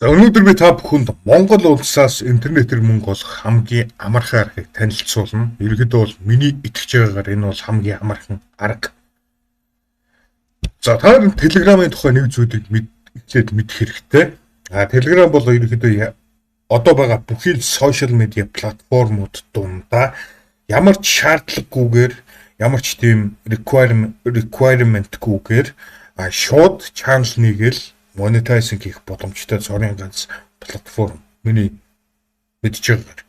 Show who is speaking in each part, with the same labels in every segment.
Speaker 1: За, өнөөдөр би та бүхэнд Монгол улсаас интернетээр мөнгө олох хамгийн амархан аргыг танилцуулна. Ерөнхийдөө бол миний итгэж байгаагаар энэ бол хамгийн амархан арга. За, та нар Telegram-ын тухай нэг зүйлийг эхлээд мэдэх хэрэгтэй. Telegram бол ерөнхийдөө одоо байгаа бүхий л social media платформуд дундаа ямар ч шаардлагагүйгээр, ямар ч тийм requirement-гүйгээр шууд channel нэгээл monetizing хийх боломжтой цорын ганц платформ, миний мэдж байгаагаар.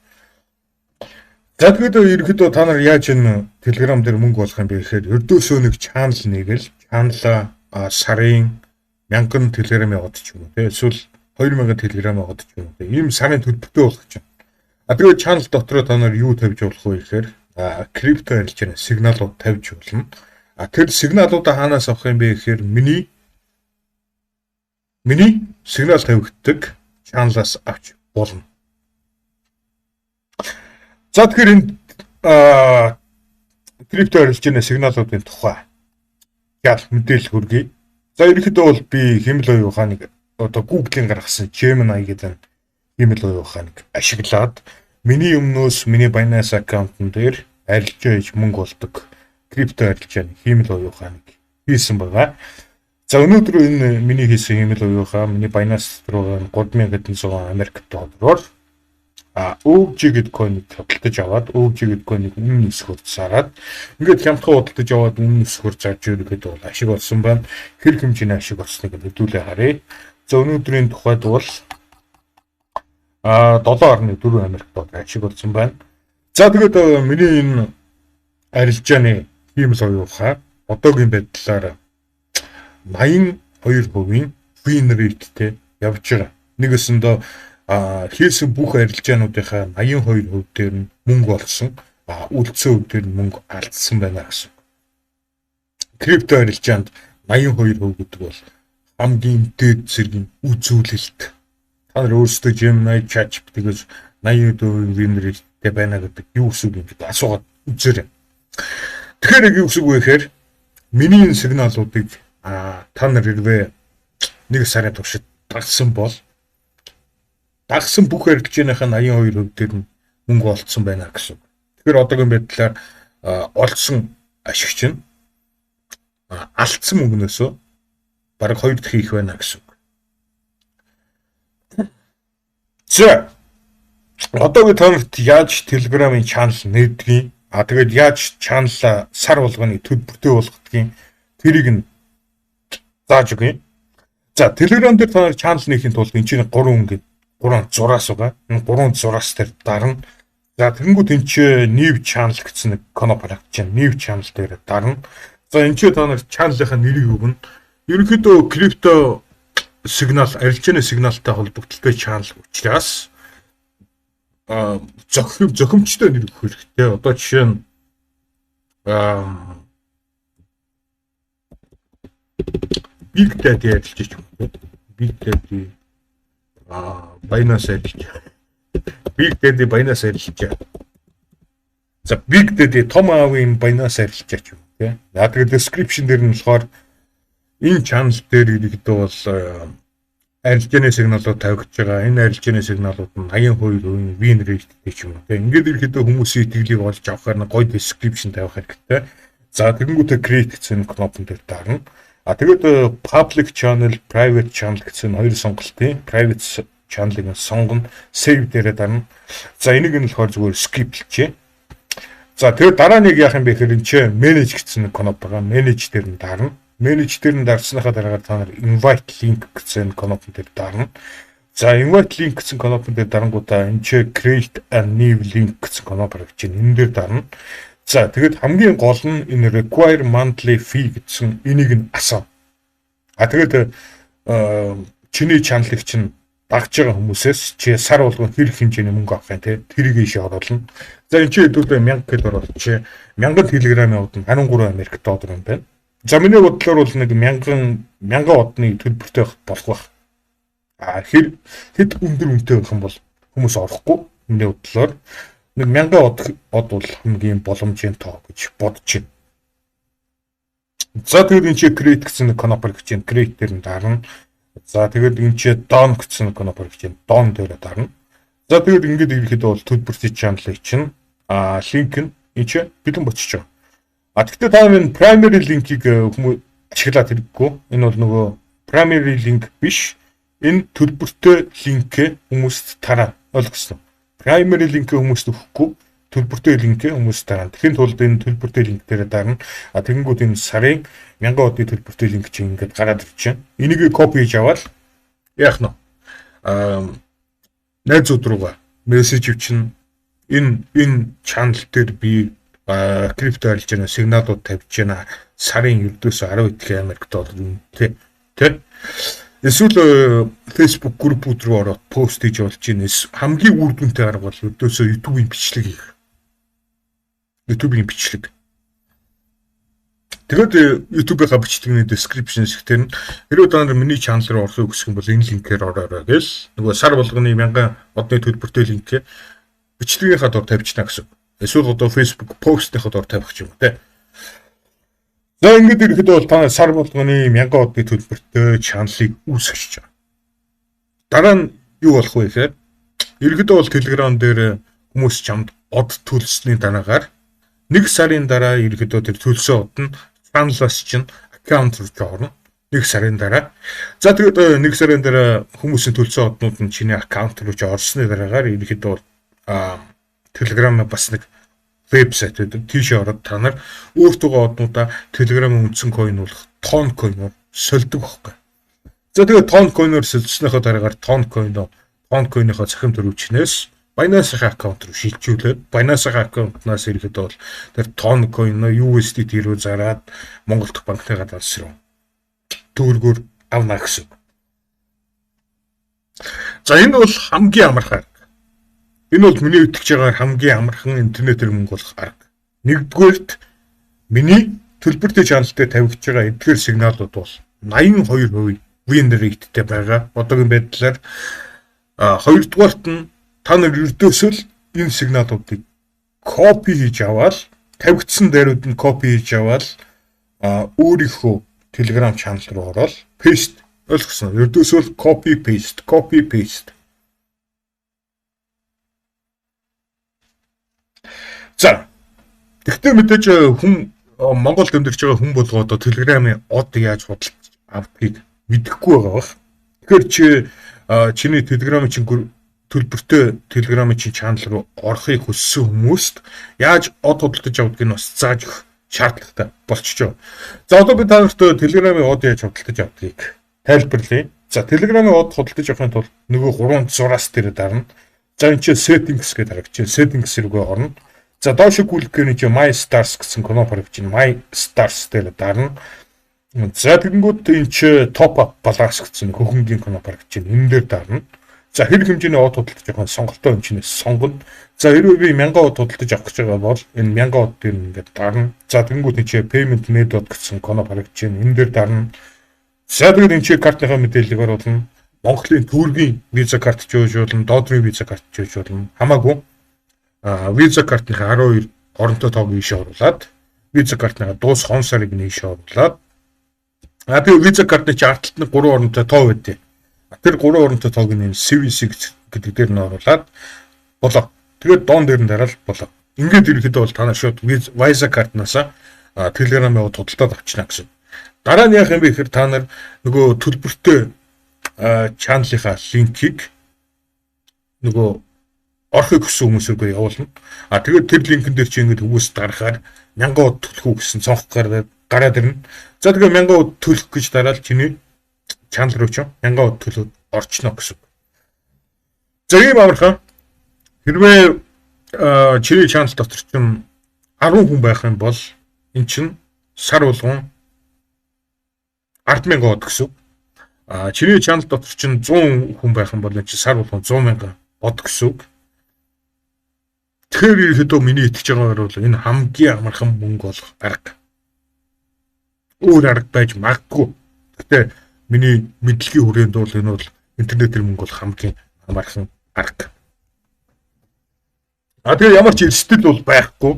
Speaker 1: За, тэгэхэд ерөнхийдөө та нар яаж энэ Telegram дээр мөнгө олох юм бэ гэхээр ердөөсөө нэг channel нэгээл channel-а сарын 1000 Telegram-ын од ч юм уу, тэ, эсвэл 2000 Telegram-ын од ч юм уу, тэ, ийм сарын төлбөртэй болох чинь. Тэгээд channel дотроо та нар юу тавьж болох вэ гэхээр крипто арилжааны сигналууд тавьж болно. Тэр сигналуудаа хаанаас авах юм бэ гэхээр миний сигнал тавигддаг channel-аас авч болно. За, тэгэхээр энэ крипто арилжааны сигналуудын тухай яал мэдээлэл хүргэе. За, ерөнхийдөө бол би хиймэл оюун ухааныг, одоо Google-ийн гаргасан Gemini гэдэг хиймэл оюун ухааныг ашиглаад миний өмнөөс миний Binance аккаунтн дээр арилжаа хийж мөнгө олдог крипто арилжааны хиймэл оюун ухааныг хийсэн байгаа. За, өнөөдөр энэ миний хийсэн хиймэл оюун ухаан миний Binance руу 3700 Америк доллараар OG гэдэг coin-ыг худалдаж аваад, OG гэдэг coin-ыг үнэ өсөхөөр зараад, ингээд хямдхан худалдаж аваад, үнэ өсөхөөр зарж ерөнхийдөө бол ашиг олсон байна. Хэр хэмжээний ашиг олсныг хэдүүлээ харъя. За, өнөөдрийн тухайд бол 7.4 Америк доллар ашиг олсон байна. За, тэгээд миний энэ арилжааны хиймэл оюун ухаан одоогийн байдлаар 82% win rate-тэй явж байгаа. Нэг өсөндөө хийсэн бүх арилжаануудынхаа 82% дээр нь мөнгө олсон, үлдсэн хувь дээр нь мөнгө алдсан байна гэсэн. Крипто арилжаанд 82% гэдэг бол хамгийн дээд зэргийн үзүүлэлт. Та нар өөрсдөө Gemini, ChatGPT-гээс 82% win rate-тэй байна гэдэг юу гэсэн үг юм гэдэг асуугаад үзээрэй. Тэгэхээр яг юу гэсэн үг вэ гэхээр миний энэ сигналуудыг та нар хэрвээ нэг сарын туршид дагсан бол дагсан бүх арилжааныхаа 82% дээр нь мөнгө олцсон байна гэсэн. Тэгэхээр одоогийн байдлаар олцсон ашиг чинь алдсан мөнгнөөсөө бараг 2 дахин их байна гэсэн үг. За, одоо би та нарт яаж Telegram-ын channel нээдгийг, тэгээд яаж channel-а сар болгоны төлбөртэй болгодгийг, тэрийг нь зааж өгье. За, Telegram дээр та нар channel нээхийн тулд энэ чинь 3 ингээд 3 зураас байгаа. Энэ 3 зураас дээр дарна. За, тэгэнгүүт энэ чинь new channel гэсэн нэг кноп харагдаж байна. New channel дээр дарна. За, энэ чинь та нар channel-ынхаа нэрийг өгнө. Ерөнхийдөө крипто сигнал, арилжааны сигналтай холбогдлолтой channel учраас зохимжтой нэр өгөх хэрэгтэй. Одоо жишээ нь Big Daddy арилжиж юм. Big Daddy Binance арилж. Big Daddy Binance арилж. За, Big Daddy том аавын Binance арилжаач юм тий. За, тэгээд description дээр нь болохоор энэ channel дээр ерөнхийдөө бол арилжааны сигналууд тавигдж байгаа. Энэ арилжааны сигналууд нь 82% win rate-тэй ч юм уу тий. Ингээд ерөнхийдөө хүмүүсийн итгэлийг олж авахаар нэг гоё description тавих хэрэгтэй. За, тэгэнгүүтээ create гэсэн кнопон дээр дарна. Тэгээд public channel, private channel гэсэн хоёр сонголтын private channel-ыг сонгоно. Save дээрээ дарна. За, энийг нь болохоор зүгээр skip-лжээ. За, тэгээд дараа нэг яах юм бэ гэхээр энэ чинь manage гэсэн нэг кноп байгаа. Manage дээр нь дарна. Manage дээр нь дарсныхаа дараагаар та нар invite link гэсэн кнопон дээр дарна. За, invite link гэсэн кнопон дээр дарангуудаа энэ чинь create a new link гэсэн кноп харагдаж байна. Энэ дээр дарна. За, тэгэд хамгийн гол нь энэ require monthly fee гэсэн энийг нь асаана. Тэгээд чиний channel-ыг чинь дагж байгаа хүмүүсээс чи сар болгон хэр хэмжээний мөнгө авах юм те, тэрийг ийшээ оруулна. За, энэ чи хэдүүлээ 1000 кг оруулчих. 1000 Telegram-ын од нь 13 Америк доллар юм байна. За, миний бодлоор бол нэг 1000 1000 одны төлбөртэй болох байх. Хэр хэд өндөр үнэтэй байх юм бол хүмүүс орохгүй. Миний бодлоор нэг 1000 од бол хамгийн боломжийн тоо гэж бодож байна. За, тэгээд энэ чи create гэсэн нэг кноп гэж байна. Create дээр нь дарна. За, тэгээд энэ чи done гэсэн кноп харагдаж байна. Done дээр дарна. За, тэгээд ингээд ерөнхийдөө бол төлбөртэй channel-ыг чинь линк нь энэ чи бэлэн болчихж байгаа. А тэгвэл та энэ primary link-ийг хүмүүс ашиглаад хэрэггүй. Энэ бол нөгөө primary link биш. Энэ төлбөртэй линкээ хүмүүст тараа. Ойлгосон. Primary link-ээ хүмүүст өгөхгүй, төлбөртэй линкээ хүмүүст тараа. Тэгэхийн тулд энэ төлбөртэй линк дээр дарна. А тэгэнгүүт энэ сарын 1000 одны төлбөртэй линк чинь ингээд гараад ирж байна. Энийг copy хийж аваад яах нь? Найзууд руугаа мессеж өвчин, энэ channel дээр би крипто арилж байна, сигналууд тавьж байна. Сарын ердөөсөө 10 итгэх Америк доллар үнэтэй, тэ? Эсвэл Facebook группүүд рүү ороод пост хийж болж байна. Хамгийн үр дүнтэй арга бол ердөөсөө YouTube-ийн бичлэг хийх. YouTube-ийн бичлэг. Тэгээд YouTube-ийнхаа бичлэгний description хэсгээр нь хэрвээ та нар миний channel руу орохыг хүсэх юм бол энэ линкээр ороорой гэл нөгөө сар болгоны 1000 одны төлбөртэй линкээ бичлэгийнхаа дор тавьчихна гэсэн. Эсвэл одоо Facebook постынхаа дор тавих ч юм уу, те. За, ингээд ирэхэд бол та сар болгоны 1000 одны төлбөртэй channel-ыг үүсгэж байгаа. Дараа нь юу болох вэ гэхээр ерөнхийдөө бол Telegram дээр хүмүүс чамд од төлсний дараагаар нэг сарын дараа ерөнхийдөө тэр төлсөн од нь channel-аас чинь аккаунт руу орно. Нэг сарын дараа. За, тэгээд нэг сарын дараа хүмүүсийн төлсөн однууд нь чиний аккаунт руу орсны дараагаар ерөнхийдөө бол Telegram бас нэг вебсайт байдаг. Тийшээ ороод та нар өөртөөгөө однуудаа Telegram-ын үндсэн coin болох Ton coin-оор сольдог байхгүй. За, тэгээд Ton coin-оор сольдсныхоо дараагаар Ton coin-оо Ton coin-ийнхоо цахим төрөвчнээс Binance-ийн аккаунт руу шилжүүлээд, Binance-ийн аккаунтнаас ирэхэд бол тэр Ton coin-оо USDT рүү зараад Монгол дахь банкныхаа данс руу төгрөгөөр авна гэсэн. За, энэ бол хамгийн амархан арга. Энэ бол миний итгэж байгаа хамгийн амархан интернетээр мөнгө олох арга. Нэгдүгээрт, миний төлбөртэй channel дээр тавигдж байгаа эдгээр сигналууд бол 82% win rate-тэй байгаа. Одоогийн байдлаар. Хоёрдугаарт нь та нар ердөөсөө л энэ сигналуудыг copy хийж аваад, тавигдсан дайрууд нь copy хийж аваад, өөрийнхөө Telegram channel руу ороод paste, ойлгосон. Ердөөсөө л copy paste, copy paste. За. Тэгвэл мэдээж хүн Монголд амьдарч байгаа хүн болго одоо Telegram-ын од яаж худалдаж авдгийг мэдэхгүй байгаа бах. Тэгэхээр чи чиний Telegram чинь төлбөртэй Telegram-ын чинь channel руу орохыг хүссэн хүмүүст яаж од худалдаж авдгийг нь бас зааж өгөх шаардлагатай болчихжоо. За, одоо би та нарт Telegram-ын од яаж худалдаж авдгийг тайлбарлая. За, Telegram-ын од худалдаж авахын тулд нөгөө гурван зураас дээр дарна. За, энэ чинь settings гэдэг харагдаж байна. Settings рүүгээ орно. За, доош гүйлгэний чи My Stars гэсэн кноп харагдаж байна. My Stars дээр дарна. За, тэгэнгүүт энэ чи Top Up Balance гэсэн хөхөнгийн кноп харагдаж байна. Энэ дээр дарна. За, хэр хэмжээний од худалдаж авах сонголтоо энэ чинээс сонгоно. За, хэрвээ би 1000 од худалдаж авах гэж байгаа бол энэ 1000 од дээр ингээд дарна. За, тэгэнгүүт энэ чи Payment Method гэсэн кноп харагдаж байна. Энэ дээр дарна. За, тэгээд энэ чи картныхаа мэдээллийг оруулна. Монголын төгрөгийн Visa карт ч байж болно, долларын Visa карт ч байж болно. Хамаагүй. Visa картныхаа 12 оронтой тоог ийшээ оруулаад, Visa картныхаа дуус хон сарыг ийшээ оруулаад, би Visa картны чи ард талд нь 3 оронтой тоо байдیں۔ Тэр 3 оронтой тоог нь CVC гэдэг дээр нь оруулаад болоо. Тэгээд done дээр нь дараал болоо. Ингээд ерөнхийдөө бол та нар шууд Visa картнаас Telegram-ыг худалдаад авчна гэсэн. Дараа нь яах юм бэ гэхээр та нар нөгөө төлбөртэй channel-ийнхаа линкийг нөгөө орохыг хүссэн хүмүүсэргээ явуулна. А тэгээд тэр линкэн дээр чи ингээд хүмүүс дарахаар 1000 од төлөх үү гэсэн цонх гараад ирнэ. За, тэгээд 1000 од төлөх гэж дараал чиний channel руу ч 1000 од төлөөд орчно гэсэн. За, ийм амархан. Хэрвээ чиний channel дотор чинь 10 хүн байх юм бол эн чинь сар болгон 100000 од гэсэн. А чиний channel дотор чинь 100 хүн байх юм бол эн чинь сар болгон 100,000 од гэсэн үг. Тэгэхээр ерөнхийдөө миний итгэж байгаагаар бол энэ хамгийн амархан мөнгө олох арга. Өөр арга байж магадгүй. Гэхдээ миний мэдлэгийн хүрээнд бол энэ бол интернетээр мөнгө олох хамгийн амархан арга. А тэгээ ямар ч эрсдэл бол байхгүй.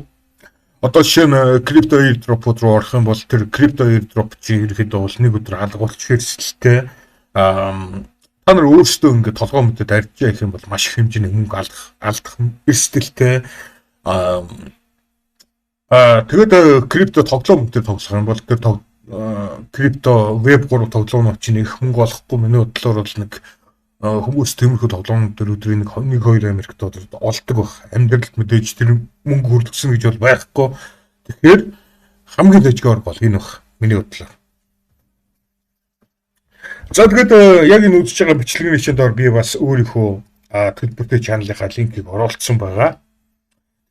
Speaker 1: Одоо жишээ нь крипто airdrop руу орох юм бол тэр крипто airdrop чинь ерөнхийдөө бол нэг өдөр алгуулчих эрсдэлтэй. Та нар өөрсдөө ингээд толгой мөдөд арилжаа гэх юм бол маш их хэмжээний мөнгө алдах эрсдэлтэй. Тэгээд крипто тоглоом дээр тоглох юм бол тэр крипто веб 3 тоглоомнууд чинь их мөнгө олохгүй. Миний бодлоор бол нэг хүмүүс тиймэрхүү тоглоом дээр өдрийн нэг 1 2 Америк доллар олдог байх. Амьдралд мэдээж тэр мөнгө хүрдэгсэн гэж бол байхгүй. Тэгэхээр хамгийн дэжиг арга бол энэ байх миний бодлоор. За, тэгээд яг энэ үзэж байгаа бичлэгийн чинь доор би бас өөрийнхөө төлбөртэй channel ынхаа линкийг оруулсан байгаа.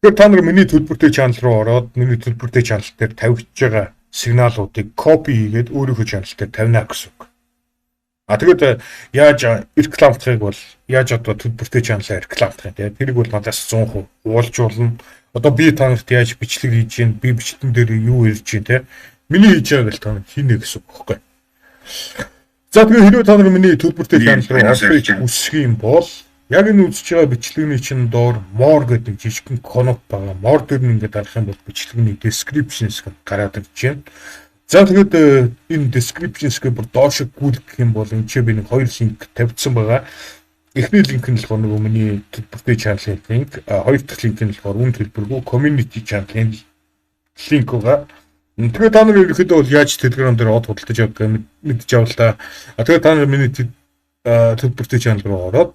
Speaker 1: Тэгэхээр та нар миний төлбөртэй channel руу ороод миний төлбөртэй channel дээр тавигдж байгаа сигналуудыг copy хийгээд өөрийнхөө channel дээр тавина гэсэн үг. А тэгээд яаж рекламдахыг бол, яаж одоо төлбөртэй channel аа рекламдах юм, те, тэрийг бол надаас 100% уулж болно. Одоо би та нарт яаж бичлэг хийж гин, би бичлэгэн дээр юу ярьж гин, те, миний хийж байгааг л та нар хийнэ гэсэн үг байхгүй. За, тэгээ хэрвээ та нар миний төлбөртэй channel руу орохыг хүсэх юм бол яг энэ үзэж байгаа бичлэгний чинь доор more гэдэг жижигхэн кноп байгаа. More дээр нь ингээд дарах юм бол бичлэгний description хэсэг гараад ирж байна. За, тэгээд энэ description хэсгээ бүр доош гүйлгэх юм бол энэ ч би нэг хоёр линк тавьсан байгаа. Эхний линк нь болохоор нөгөө миний төлбөртэй channel-ын линк, хоёр дахь линк нь болохоор үн төлбөргүй community channel-ын линк байгаа. Тэгээ та нар ерөнхийдөө бол яаж Telegram дээр од худалдаж авдгаа мэдж авал та. А тэгээ та нар миний төлбөртэй channel руу ороод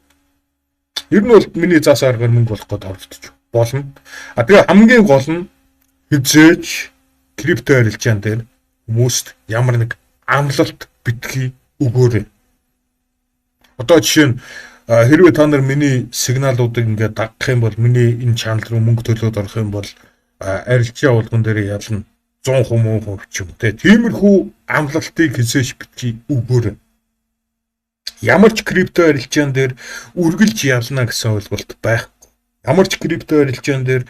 Speaker 1: ер нь бол миний заасан аргаар мөнгө олох гээд оролдож болно. А тэгээ хамгийн гол нь хэзээ ч крипто арилжаан дээр хүмүүст ямар нэг амлалт битгий өгөөрэй. Одоо жишээ нь, хэрвээ та нар миний сигналуудыг ингээд дагах юм бол, миний энэ channel руу мөнгө төлөөд орох юм бол арилжаа болгон дээр ялна, 100% мөн хувь ч юм те. Тиймэрхүү амлалтыг хэзээ ч битгий өгөөрэй. Ямар ч крипто арилжаан дээр үргэлж ялна гэсэн ойлголт байхгүй. Ямар ч крипто арилжаан дээр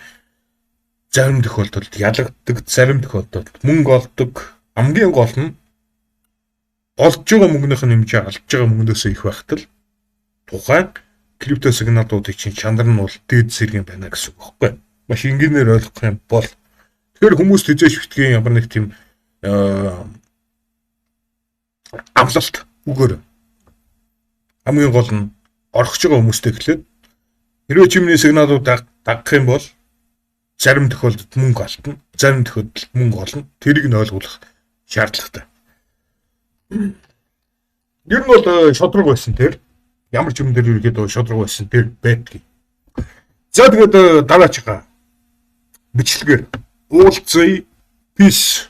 Speaker 1: зарим тохиолдолд ялагддаг, зарим тохиолдолд мөнгө олдог. Хамгийн гол нь олж байгаа мөнгөнийх нь хэмжээ алдж байгаа мөнгнөөсөө их байхад л тухайн крипто сигналуудын чинь чанар нь бол дээд зэрэг юм байна гэсэн үг байхгүй. Маш энгийнээр ойлгох юм бол тэгэхээр хүмүүс хэзээ ч битгий ямар нэг тийм амлалт өгөөрэй. Хамгийн гол нь орох байгаа хүмүүстэй эхлээд хэрвээ чи миний сигналууд дагах юм бол зарим тохиолдолд мөнгө алдна, зарим тохиолдолд мөнгө олно. Тэрийг нь ойлгох шаардлагатай. Ер нь бол шударга байсан тэр ямар ч юм дээр ерөөдөө шударга байсан тэр байдгийг. За, тэгээд дараачихаа бичлэгээр уулзъя. Peace.